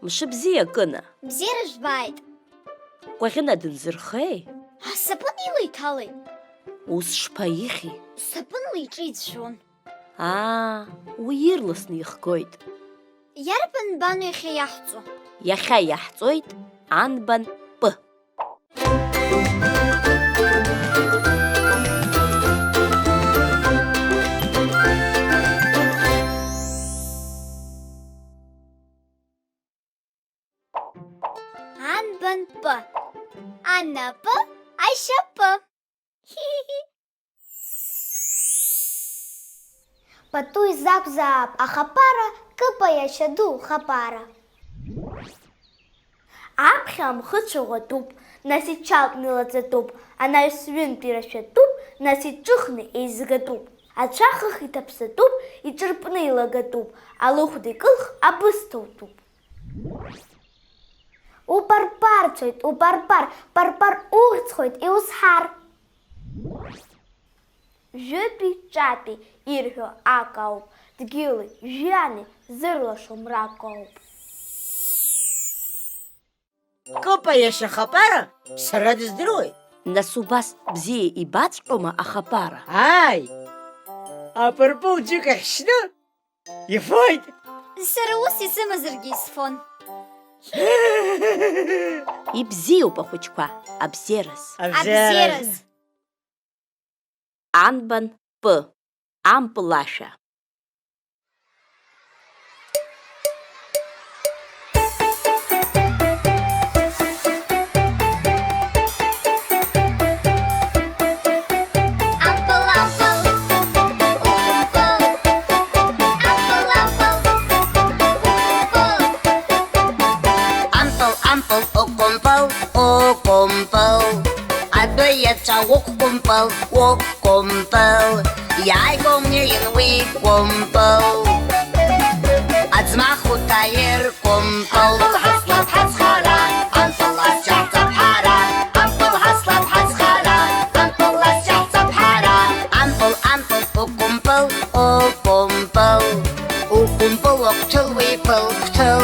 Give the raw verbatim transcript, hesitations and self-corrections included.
Мшыбзиа, Кына! Бзиара жәбааит! Кәаӷьына дынзырхеи? Асапын ила иҭалеит. Ус шԥаихьи? Сапынла иҿы иӡәӡәон. Аа, уи ирласны ихгоит. Иарбан нбану иахьа иаҳҵо? Иахьа иаҳҵоит анбан П. Анбан П. Анапы ашьапы. Пату изакәзаап ахаԥара, Кыпа иашьа ду хапара. Аԥхьа амхы цәаӷәатәуп, нас ичалтны илаҵатәуп, анаҩс ҩынтә ирашәатәуп, нас иҿыхны еизгатәуп. Ацәа хыхь иҭаԥсатәуп, иҿырпны илагатәуп, алыхәда икылх абысҭа утәуп. Упарпарцәоит, упарпар, парпар ухьӡхоит, иузҳар. Жәытәи ҿатәи ирҳәо акы ауп, дгьыли жәҩани зырлашо мрак ауп. Кыпа иашьа хапара сара дыздыруеи? Нас убас бзиа ибаҵәҟьома ахапара? Ааи! Апырпыл џьыка хьшьны ифоит! Сара ус исымазаргьы исфон. Ибзиоуп ахәыҷқәа, абзиараз. Абзиараз. Анбан П. Ампыл ашәа. Ампыл, ампыл, умпыл. Ампыл, ампыл, умпыл. Ампыл, ампыл, укәымпыл, укәымпыл. Адәы иаҵәа уқәкәымпыл, уқәкәымпыл. Иааигәоу мнеин уи кәымпыл. Аӡмах уҭаир кәымпыл. Ампыл ҳаслап ҳацхара, ампыл асчаҳҵап ҳара. Ампыл ҳаслап ҳацхара, ампыл асчаҳҵап ҳара. Ампыл, ампыл, укәымпыл, укәымпыл. Укәымпыл уа гәҭыл уиԥыл, гәҭыл